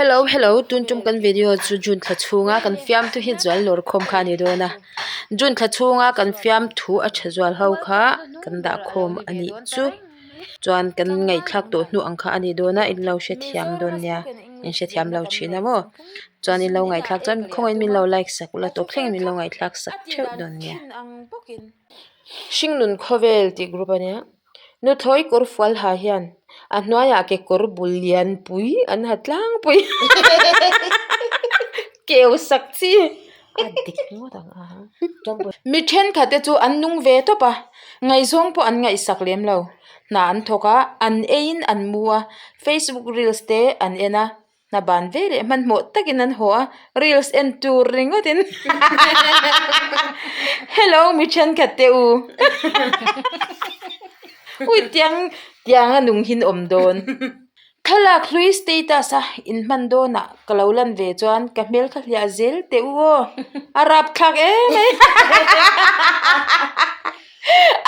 Hello hello tun tum kan video chu June thla chhunga kan fiamthu hi zual lawr khawm kha a ni dawn a June thla chhunga kan fiamthu a tha zual ho kha kan dah khawm a nih chu chuan kan ngaihthlak tawh hnu ang kha a ni dawn a in lo hrethiam dawn nia in hrethiam lo thin a maw chuan in lo ngaihthlak chuan khawngaihin min lo like sak ula tawp thlengin min lo ngaihthlak sak theuh dawn nia. Hringnun khawvel tih group a nia nuthlawi kawr fual ha hian a hnuaiah kekawr bul lianpui an ha tlangpui keu sak chi a dik ngawt ang a mi thenkhat te chu an nung ve tawp a ngaihzawng pawh an ngaihsak lem lo hna an thawk a an eiin an mu a facebook reels te an en a. Hna ban ve leh hmanhmawh takin an haw a, reels en tur ringawtin Hello mi thenkhat te u Ui tiang tiang a nung hin awm dawn. Thlalak hlui status a inhman dawnah ka lo lan ve chuan ka hmel kha hliah zel teh u aw a rapthlak em em.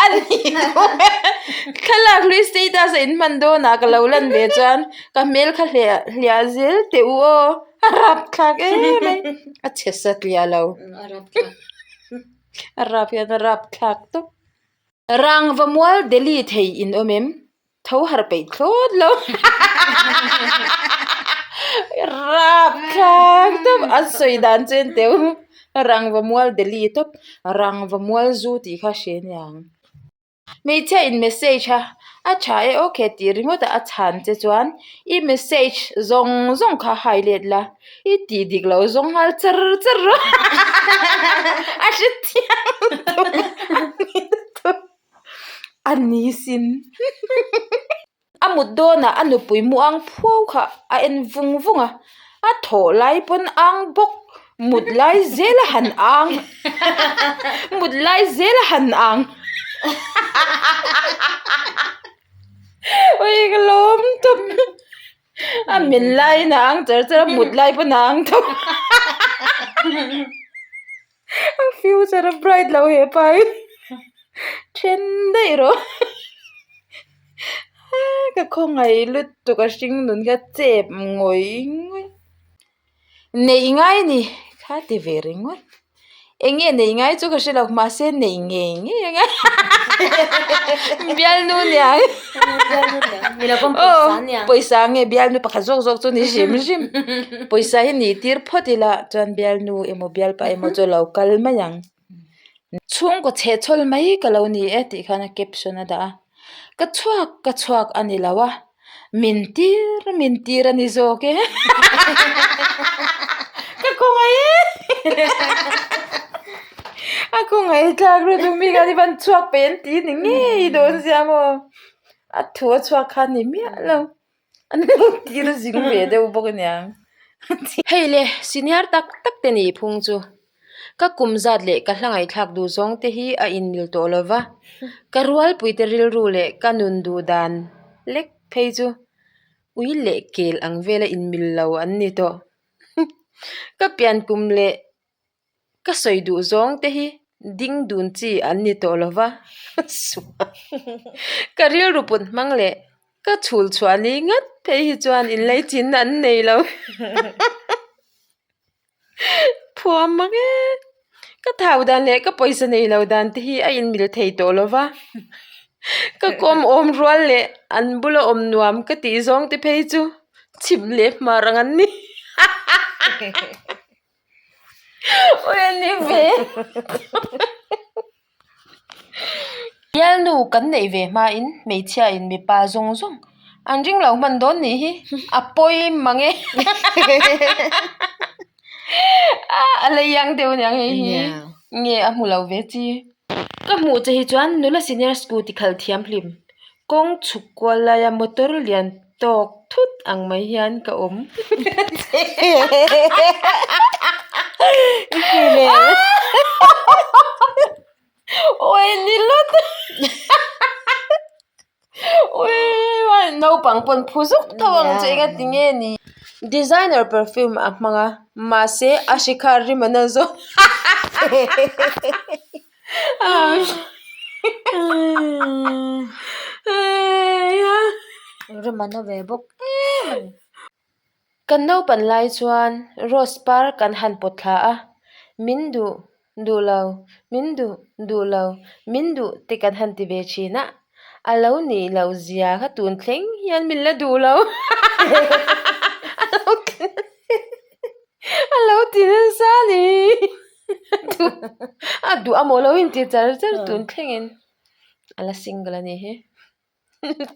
A ni thlalak hlui status a inhman dawnah ka lo lan ve chuan ka hmel kha hliah hliah zel teh u aw a rapthlak em mai a chhe satliah lo a rap hian a rapthlak tawp rangva mual Delhi thei in awm em Tho harh peih thlawt lo. Rapthlak tawp an sawi dan chu en teu rangva mual Delhi tawp rangva mual zu tih kha hre aniang. Hmeichhia in message a a tha e okay tih ringawt a a chhan che chuan i message zawng zawng kha hai let la i tih dik loh zawng nghal char char rawh a hrethiam tawp. A ni sin. A mut dawnah a nupui mu ang phuau kha a en vung vung a, a thawh lai pawn ang bawk, mut lai zel a han ang, mut lai zel a han ang. Ui ka lawm tawp. A men laiin a ang char char a, mut lai pawn a ang tawp. A future a bright lo he pa hi then daih rawh ka khawngaih lutuk a hring nun kha chep ngawih ngawih neih ngai a ni kha ti ve ringawt eng nge neih ngai chu ka hre lo mahse neih ngei ngei ang a bialnu nia aw pawisa nge bialnu pakhat zawk zawk chu ni hrim hrim pawisa hi nih tir phawt ila chuan bialnu emaw bialpa emaw chu a lo kal mai ang chhungkaw chhehchhawl mai ka lo ni e tih khan a caption a dah a ka chhuak ka chhuak a ni lo a min tir min tir a ni zawk e ka khawngaih e a khawngaih thlak lutuk mi khan i van chhuak peih an ti ni ngei dawn sia maw a thu a chhuak kha a ni miah lo an lo tir zing ve deuh bawk aniang hei le senior tak tak te nih phung chu. Ka kum zat leh ka hla ngaihthlak duh zawng te hi a inmil tawh lo va, ka rualpuite rilru leh ka nun duh dan lek phei chu ui leh kel ang vela inmil lo an ni tawh. Ka pian kum leh ka sawi duh zawng te hi ding dun chi an ni tawh lo va, ka rilru put hmang leh ka chhul chhuah ni ngat phei hi chuan inleichinna an nei lo. Phuam mak e ka thau dan leh ka pawisa nei lo dan te hi a inmil thei tawh lo va ka kawm awm rual leh an bula awm nuam ka tih zawng te phei chu chhim leh hmar ang an ni awi a ni ve. Bialnu kan neih ve hmain hmeichhia in mipa zawng zawng an ring lo hman dawn nih hi a pawi mang e a lei ang deuh aniang hei hi nge a hmu lo ve chi. Ka hmuh che hi chuan nula senior school ti khalh thiam hlim kawng chhuk kual laia motor lian tawk thut ang mai hian ka awm. Ui ni lut Ui naupang pawn phu zuk tho ang che enga ti nge ni. Designer perfume a hmang a mahse a hri kha rim an a zawng Rim an a ve bawk em a ni. Kan naupan lai chuan rose par kan han pawt thla a, min duh duh lo, min duh duh lo, min duh te kan han ti ve thin a, a lo nih loh zia kha tun thleng hian min la duh lo a lo ti nasa a ni a duh amaw lo inti char char tun thlengin a la single a nih hi.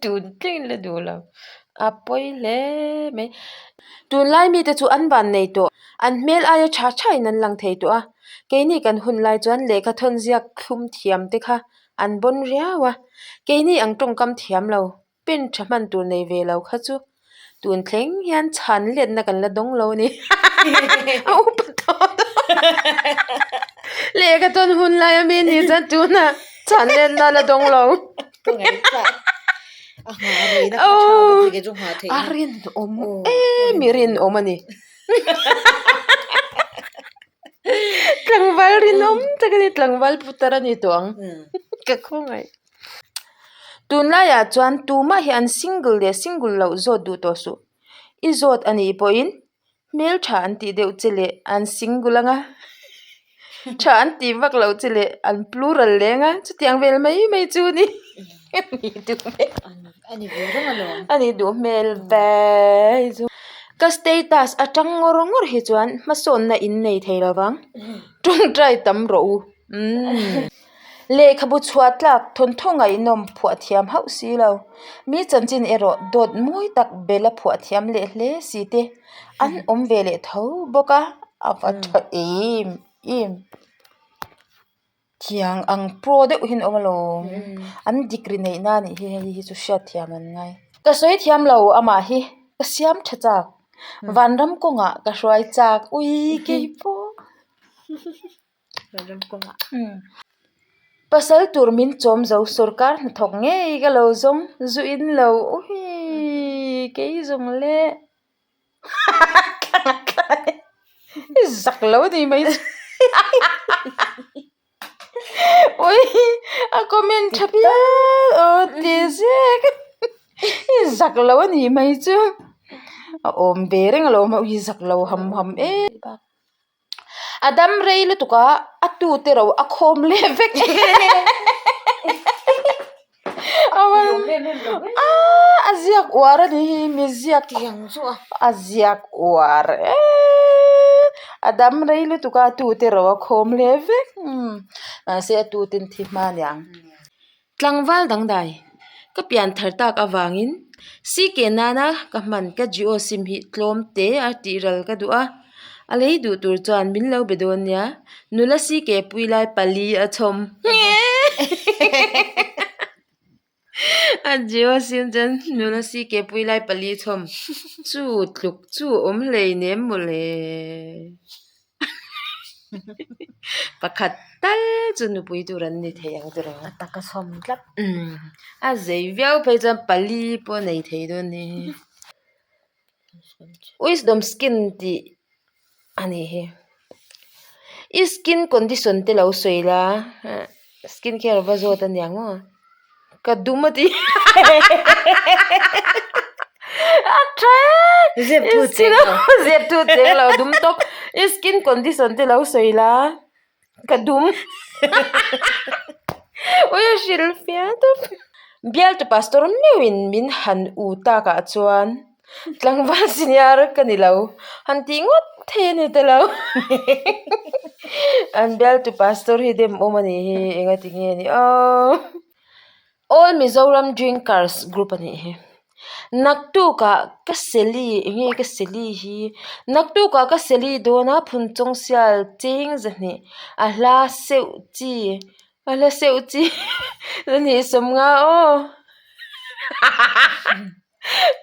Tun tling la duh lo a pawi hle mai tunlai mite chu an van nei tawh an hmel aia tha tha in an lang thei tawh a keini kan hun lai chuan lehkha thawn ziak thlum thiam te kha an bawn riau a keini ang tawngkam thiam lo pen tha hman tur nei ve lo kha chu tun thleng hian chhan letna kan la dawng lo a ni a upa tawh lehkha thawn hun lai ami ni chuan tunah chhan letna la dawng lo. A rinawm em i rinawm a ni tlangval rinawm tak a ni tlangval putar a ni tawh ang ka khawngaih tunlaiah chuan tumah hi an single leh single loh zawt duh tawh suh i zawt a nih pawhin Hmeltha an tih deuh che leh an single anga tha an tih vak loh che leh an plural leng a chutiang vel mai mai chu a ni a nih duh hmel ve hei chu ka status atang ngawr ngawr hi chuan hmasawnna in nei thei lo vang tawngtai tam rawh u umm. Lehkhabu chhuah tlak thawnthaw ngaihnawm phuah thiam hauh si lo. Mi chanchin erawh dawt mawi tak bela phuah thiam leh hle si te an awm ve leh tho bawk a, a va tha em em. Thiang ang pro deuh hian a awm alawm. An degree neih na anih hi hei hi chu hriat thiam an ngai. Ka sawi thiam lo amah hi ka siam tha chak. Vanram kawngah ka hruai chak ui keipawh. Pasal tur min chawm zo sorkar hnathawk ngei ka lo zawng zu in lo uii kei zawng le i zak lo a ni mai chu ui a comment tha phian aw ti zek i zak lo a ni mai chu a awm ve reng alawm a ui zak lo ham ham em. A dam rei lutuk a, a tu te ro a khawm leh vek a ziak uar a ni hi mi ziak a ziak uar eee a dam rei lutuk a a tu te ro a khawm leh vek mahse a tu ten thi hma aniang. Tlangval dangdai, ka pian thar tak avangin CK nana ka hman ka Jio sim hi tlawm te a tih ral ka duh a, a lei duh tur chuan min lo be dawn nia, nula CK pui lai pali a chhawm a Jio sim chuan nula CK pui lai pali chhawm chu tluk chu awm hlei nem mawle. Pakhat tal chu nupui tur an ni thei ang tiraw. A taka sawm tlat. Umm a zei viau phei chuan pali pawh a nei thei dawn ni. Wisdom skin tih a nih hi. I skin condition te lo sawi la skin care va zawt a niang maw. Ka dum a ti. A tha e. Zep thu cheng lo. Zep thu cheng lo dum tawp. I skin condition te lo sawi la. Ka dum. Ui a hrilh fiah tawp. Bialtu pastor meuhin min han u takah chuan tlangval senior ka ni lo. Han tih ngawt thei a ni ta lo. An bialtu pastor hi dem awm a nih hi engati nge ni aw. All Mizoram Drinkers group a nih hi. Naktukah ka seli enge ka seli hi naktukah ka seli dawn a phunchawng sial cheng zahnih a hla seuh chi a hla seuh chi zahnih sawmnga aw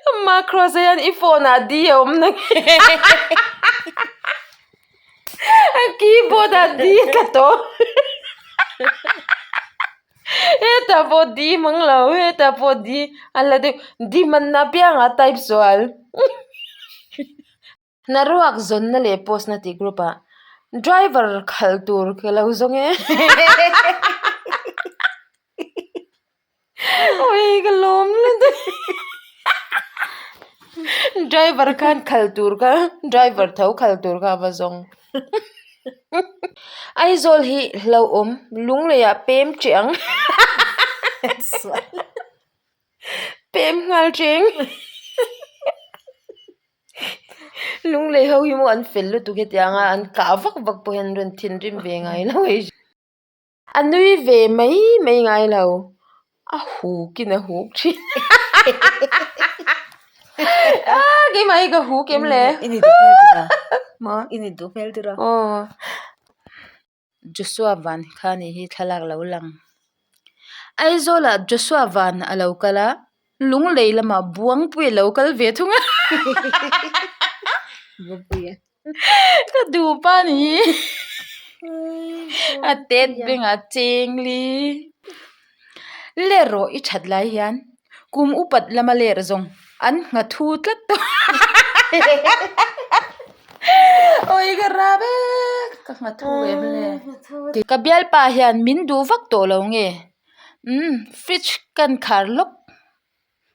ama cross ah hian i phone ah D a awm na nge a keyboard ah D a tla tawh hetah pawh D mang lo hetah pawh D a la deuh D hmanna apiangah type sual. Hnaruak zawnna leh post na tih group ah driver khalh tur ka lo zawng e ui ka lawm lutuk. Driver khan khal tur kha driver tho khal tur kha a va zawng. Aizawl hi hlauhawm lungleiah pem teh ang. Pem nghal teng. Lunglei ho hi maw an fel lutuk hetiang a an kah vak vak pawh hian an rawn thinrim ve ngai lo hei. A nui ve mai mai ngai lo a huk in a huk thin ah keimah hi ka huk em le aw Joshua van kha ni hi thlalak lo lang Aizawl ah Joshua van a lo kal a Lunglei lamah Buangpuia lo kal ve thung a Ka duh pa ni hi a tet bengah cheng li ler rawh i that lai hian kum upat lama ler zawng an ngha thu tlat tawh awi ka rap e ka ngha thu em le ka bialpa hian min duh vak tawh lo nge umm fridge kan khar lawk.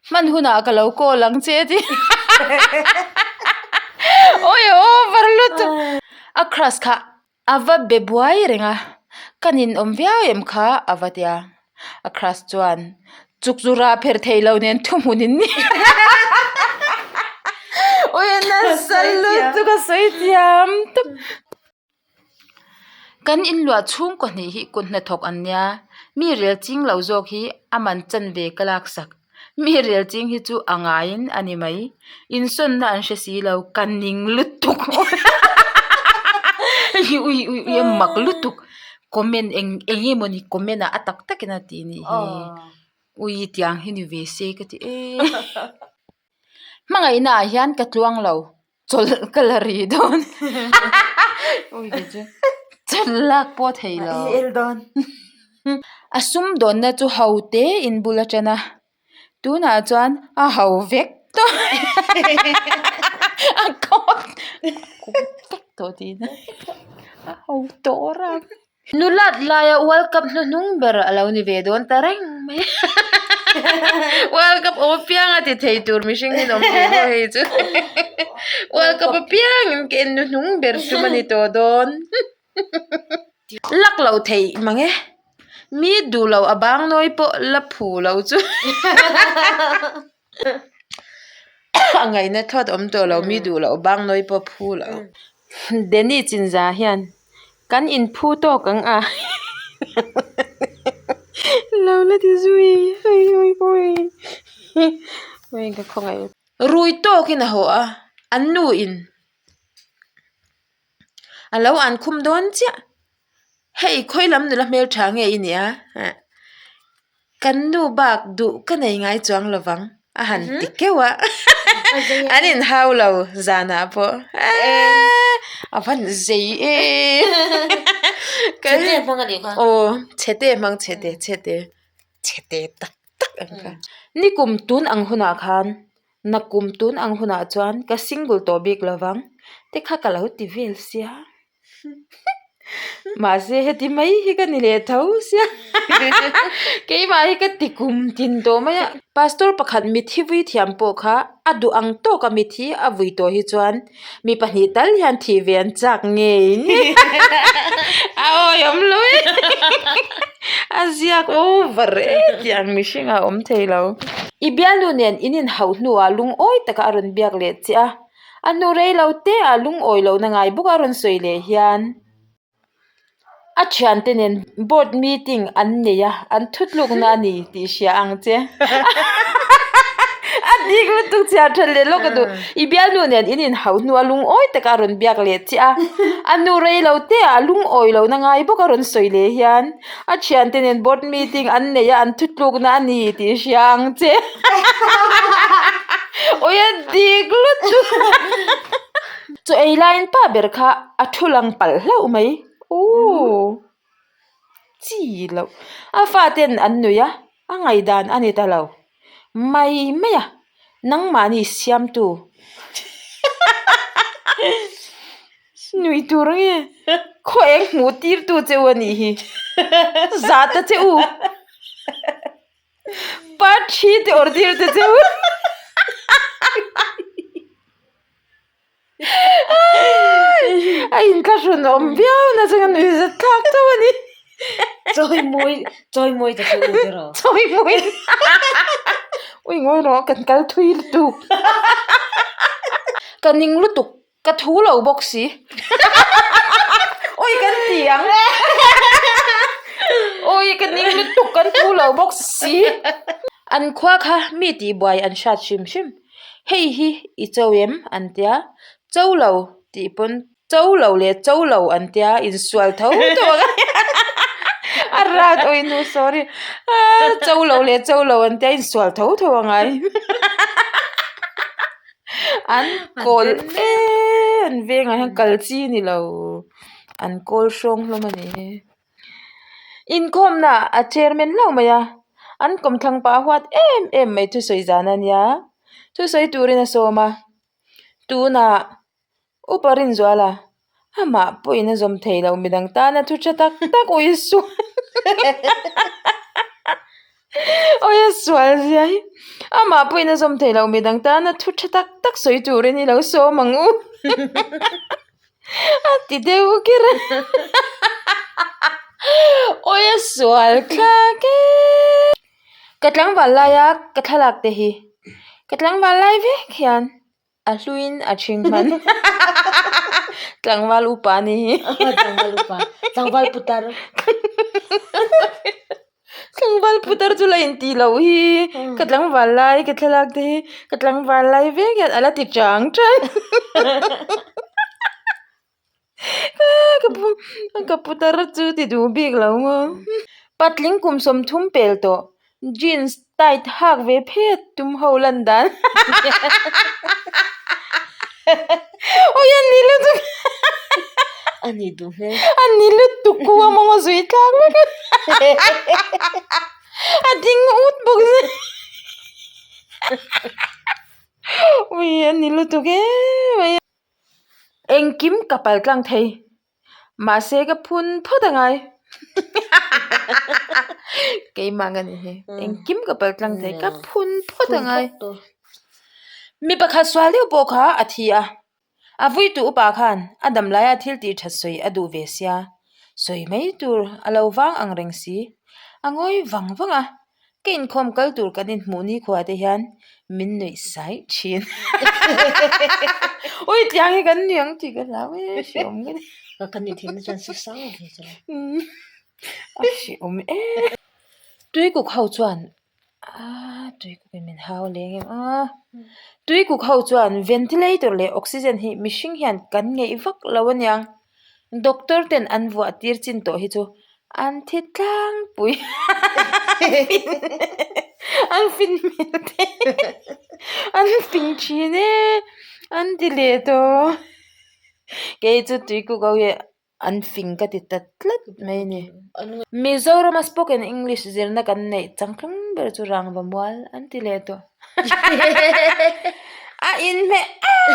Hman hunah ka lo call ang che ti. Oi over lutuk. A crush kha a va be buai reng a, ka nin awm viau em kha a va tia. A crush chuan chuk chu rah pher thei lo nen thuhmun in ni. Oi a nasa lutuk a sawi thiam tawp. Kan inluah chhungkaw hnih hi kut hnathawk an nia, mi rel ching lo zawk hi a man chan ve ka laksak. Mi rel ching hi chu a ngaiin a ni mai, insawnna an hre si lo, ka ning lutuk ui ui ui a mak lutuk comment eng eng nge mawni comment ah a tak takin a ti nih hi ui tiang hi ni ve se ka ti em. Hmangaihna ah hian ka tluang lo. Chawlh ka la ri dawn. Ui kei chu chawlh lak pawh thei lo. A sum dawnna chu ho te in bul atana tunah chuan a ho vek tawh. A kawt vek tawh tihna a ho tawh rang. Nulat laia World Cup hnuhnung ber a lo ni ve dawn ta reng mai. World Cup awm apiang a ti thei tur mihring hi an awm ve maw hei chu. World Cup apiang in ka en hnuhnung ber tum a ni tawh dawn. Lak loh theih mang e. Mi duh loh a bang nawi pawh la phu lo chu. A ngaihna thlawt awm tawh lo mi duh loh bang nawi pawh phu lo. Danny Chinza hian kan inphu tawk ang a lo la ti zui ui ui ui ui ka khawngaih rui tawkin a haw a an nu in a lo an khum dawn chiah hei khawi lam nula hmeltha nge i nia kan nu bak duh ka nei ngai chuang lo vang a han ti keuh a an inhau lo zanah pawh eee a van zei em chhete hmang a nih kha aw chhete hmang chhete chhete chhete tak tak ang kha nikum tun ang hunah khan nakum tun ang hunah chuan ka single tawh bik lo vang te kha ka lo ti vel sia. Mahse heti mai hi ka ni leh tho sia keimah hi ka ti kum tin tawh mai a. Pastor pakhat mithi vui thiam pawh kha a duh ang tawka mithi a vui tawh hi chuan mi pahnih tal hian thih ve an chak ngei ngei a awihawm lo e a ziak over e tih ang mihring a awm thei lo. I bialnu nen in inhauh hnuah lungawi taka a rawn biak leh che a. A hnu rei lo te ah lungawi lohna ngai bawk a rawn sawi leh hian a thiante nen board meeting an nei a an thutlukna a ni tih hria ang che a dik lutuk chhiar that leh lawk a duh i bialnu nen in inhauh hnu a lungawi taka a rawn biak leh chiah a a hnu rei lo te ah lungawi lohna ngai bawk a rawn sawi leh hian a thiante nen board meeting an nei a an thutlukna a ni tih hria ang che. Awi a dik lutuk chaw ei laiin pa ber kha a thu lang palh hlauh mai ooh chi loh a faten an nuih a a ngaihdan a ni ta lo mai mai a nangmahni siamtu Nui tur nge khaw eng hmuh tir tu che u a nih hi zah ta che u part thi te awrh tir ta che u. inthlahrun awm viau na chunga nui zat thlak tho a ni. Chawi mawi chawi mawi ta chu u te rawh. Chawi mawi ui ngawi rawh kan kal thui lutuk. Ka ning lutuk ka thu lo bawk si. Ui kan ti ang. Ui ka ning lutuk kan thu lo bawk si. An khua kha mi tihbuai an hriat hrim hrim. Hei hi i cho em an tia cho lo tih pawn cho lo leh cho lo an tia insual tho tho ang a rat awi nu sorry cho lo leh cho lo an tia insual tho tho ang ai an kawl em an vengah hian kal chi ni lo an kawl hrawng hlawm a ni hi. Inkhawmna a chairman hlauh mai a, an kawmthlang pah huat em em mai thusawi zan a nia, thusawi turin a sawm a, tunah Upa Rinzuala amah pawhin a zawm thei loh midang tana thu tha tak tak ui sual awi a sual zia hi amah pawhin a zawm thei loh midang tana thu tha tak tak sawi turin i lo sawm ang u. A ti deuh kher a awi a sual thlak e ka tlangval laia ka thlalak te hi ka tlangval lai vek hian a hluin a ṭhing hman tlangval upa a ni hi tlangval upa tlangval putar Tlangval putar chu la intih loh hi ka tlangval lai ka thlalak te hi ka tlangval lai vek hian a la ti chang chang ka pu ka putar chu ti duh bik lo maw patling kum 30 pel tawh jeans tight hak ve phet tum ho lan dan awi a ni lutuk a ni duh hmel a ni lutuk ku a mawnga zui tlak vek a ding ut bawk si ui a ni lutuk em mai engkim ka pal tlang thei. Mahse ka phun phawt a ngai keimah ka ni hi engkim ka pal tlang thei ka phun phawt a ngai mi pakhat sual deuh pawh kha a thi a a vui tu upa khan a dam laia thil tih that sawi a duh ve sia sawi mai tur a lo vang ang reng si a ngawi vang vang a. Ka inkhawm kal tur kan inhmuh nikhua te hian min nuih saih thin. Ui tiang hi kan nuih ang tih ka hlau e hreawm ka ni. Ka kan nuih theihna chuan sa sang ve chu. A hreawm e. Tuikuk ho chuan aaa tuikuk in min hau leng em a. Tuikuk ho chuan ventilator leh oxygen hi mihring hian kan ngeih vak lo aniang. Doctor ten an vuah tir chin tawh hi chu an thi tlangpui an fin hmel te an fing thin e an ti leh tawh kei chu tuikuk ho hi an fing ka ti ta tlat mai a ni. Mizorama spoken English zirna kan neih changtlung ber chu rangva mual an ti leh tawh a inhmeh em.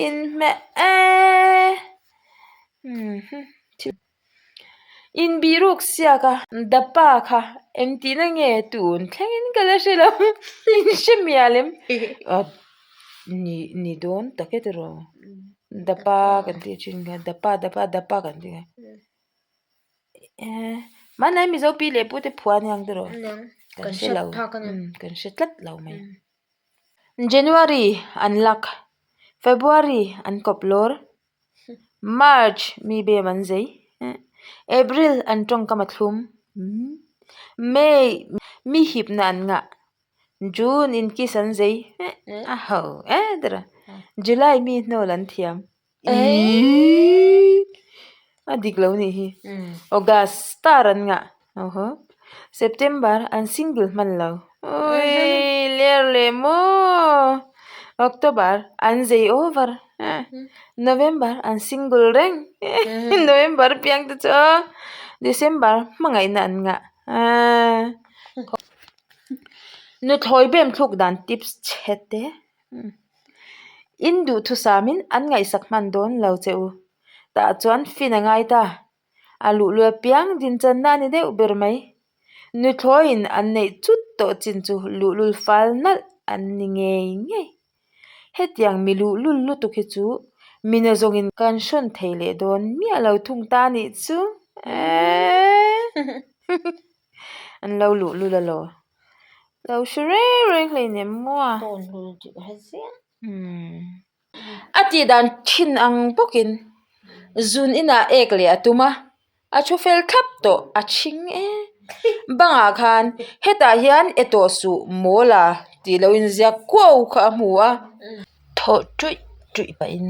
Inhmeh eee Inbih ruk siak a dapa kha engtihna nge tun thlengin ka la hre lo in hre mial em ni ni dawn tak e tiraw dapa kan tih thin kha dapa dapa dapa kan tih kha hmanlai mizo pi leh pu te phuah aniang tiraw kan hre lo kan hre tlat lo mai. January an lak, February an kawp lawr, March mi bem an zei, April an tawngkam a thlum, May mi hipna an ngah, June in kiss an zei, a ho e tiraw, July mi hnawl an thiam, Iiii a dik lo nih hi August star an ngah oho September an single hman lo uii ler leh maw October an zei over November an single reng November piang te chu aw December hmangaihna an ngah aaa nuthlawi bem thluk dan tips chhe te. In duhthusamin an ngaihsak hman dawn lo che u. Tah chuan fin a ngai ta. A luhlul apiang dinchanna a ni deuh ber mai. Nuthlawiin an neih chut tawh chin chu luhlul fal nalh an ni ngei ngei. Hetiang mi luhlul lutuk hi chu Mina zawngin kan hrawn thei leh dawn miah lo thung ta nih chu eeii an lo luh lul alaw lo hre reng reng hleinem maw a. A tih dan thin ang bawkin zun inah ek leh a tum a, a thu fel thlap tawh a chhing e. Bangah khan hetah hian e tawh suh mawl a tih lo inziak kuau kha a hmu a. Thawh tuih tuih pahin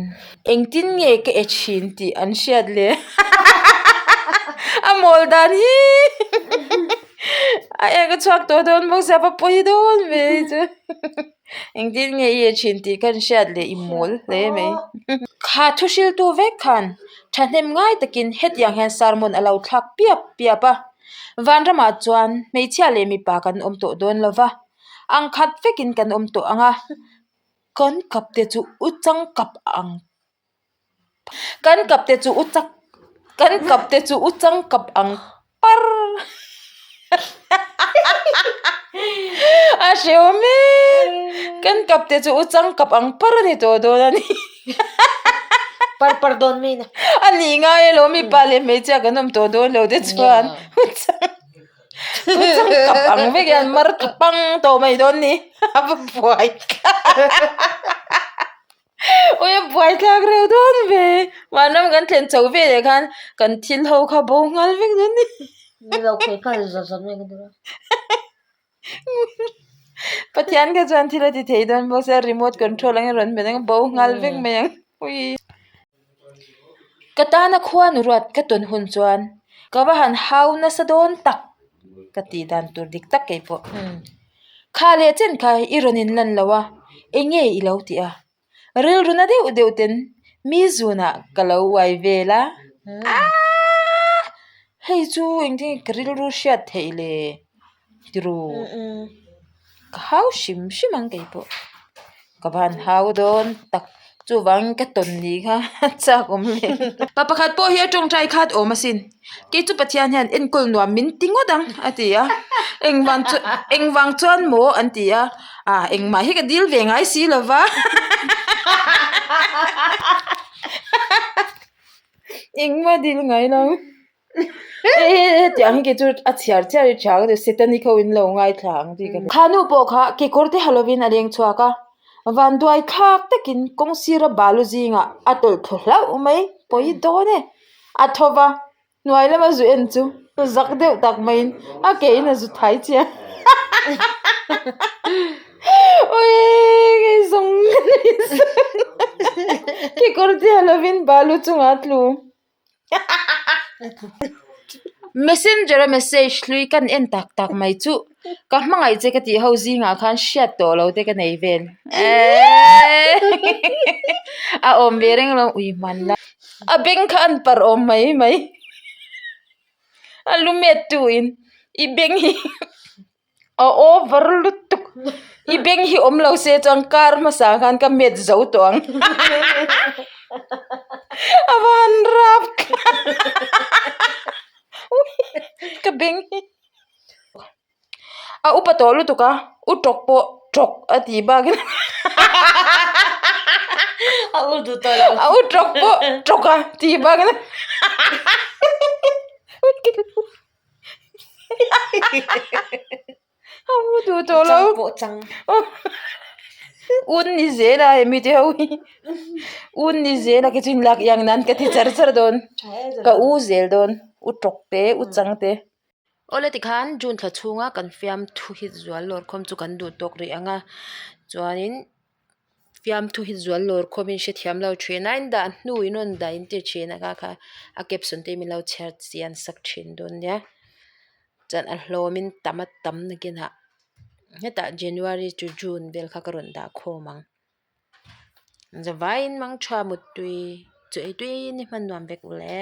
engtin nge ka e thin tih an hriat le a mawl dan hi a ek a chhuak tawh dawn bawk sia va pawi dawn ve hi chu. Engtin nge i e thin tih khan hriat leh i mawl hle mai. Kha thu hriltu vek khan thahnem ngai takin hetiang hian sermon a lo thlak piap piap a. Vanramah chuan hmeichhia leh mipa kan awm tawh dawn lo va, ang khat vekin kan awm tawh ang a, kan kap te chu u chang kap ang. Kan kap te chu u chak kan kap te chu u chang kap ang par a hrehawm e kan kap te chu u chang kap ang par a ni tawh dawn a ni par par dawn mai na a nih ngai alawm mipa leh hmeichhia kan awm tawh dawn lo te chuan u chang u chang kap ang vek hian mar tha pang tawh mai dawn ni a va buai Ui a buai thlak reuh dawn ve vanram kan thlen chho ve leh khan kan thil ho kha bo nghal vek dawn ni. Ni lo khawi kha zawt zawt mai ka duh a. Pathian kha chuan thil a ti thei dawn bawk sia remote control ang in rawn hmet ang a bo nghal vek mai ang ui. Ka tana khuanu ruat ka tawn hun chuan ka va han hau nasa dawn tak ka tih dan tur dik tak keipawh. Kha leh chen kha i rawn in lan lo a, eng nge i lo tih a? Rilru na deuh deuh ten mi zunah ka lo uai vel a, aaa hei chu engtin nge ka rilru hriat theih le tiru ka hau hrim hrim ang keipawh ka van hau dawn tak. Chuvangin ka tawn ni kha a chak awm leh. Pa pakhat pawh hi a tawngtai khat awm asin. Kei chu Pathian hian enkawl nuam min ti ngawt ang a ti a. Engvang chu engvang chuan maw an ti a. Ah engmah hi ka dil ve ngai si lo va. Engmah dil ngai lo. Hetiang hi kei chu a chhiar chiar i tha ka ti setani kho in lo ngaithla ang tih ka Kha nu pawh kha kekawr te ha lovin a leng chhuak a, vanduai thlak takin kawng sira balu zingah a tawlh thaw hlauh mai pawi dawn e. A tho va, hnuai lama zu en chu zak deuh tak maiin a ke in a zu thai chiang Awii kei zawng ka nei kekawr te ha lovin balu chungah a tlu. Messenger a message hlui kan en tak tak mai chu ka hmangaih che ka tih ho zingah khan hriat tawh lo te ka nei vel a awm ve reng lo ui hman la a beng kha an parh awm mai mai a lu met tu in i beng hi. A over lutuk i beng hi awm lo se chuan car hmasa khan ka met zo tawh ang a va han rap ka beng hi a upa tawh lutuk a u tawk pawh tawk a tih bakin a u duh tawh lo a u tawk pawh tawk a tih bakin A u duh tawh lo. Chang pawh chang. Un ni zel a hemi te ho hi. Un ni zel a kechun lak iang nan ka ti char char dawn. Ka u zel dawn. U tawk te, u chang te. Awle tikhan June thla chhunga kan fiamthu hit zual lawr khawm chu kan duh tawk rih ang a. Chuanin. Fiamthu hi zual lawr khawm in hrethiam lo thin a in dah hnu in rawn dah in ti thin a kha kha a caption te min lo chhiar chian sak thin dawn nia chuan a hlawm in tam a tam nakinah hetah January to June vel kha ka rawn dah khawm ang zavaiin mang tha muttui chu ei tui ni hman nuam vek ule.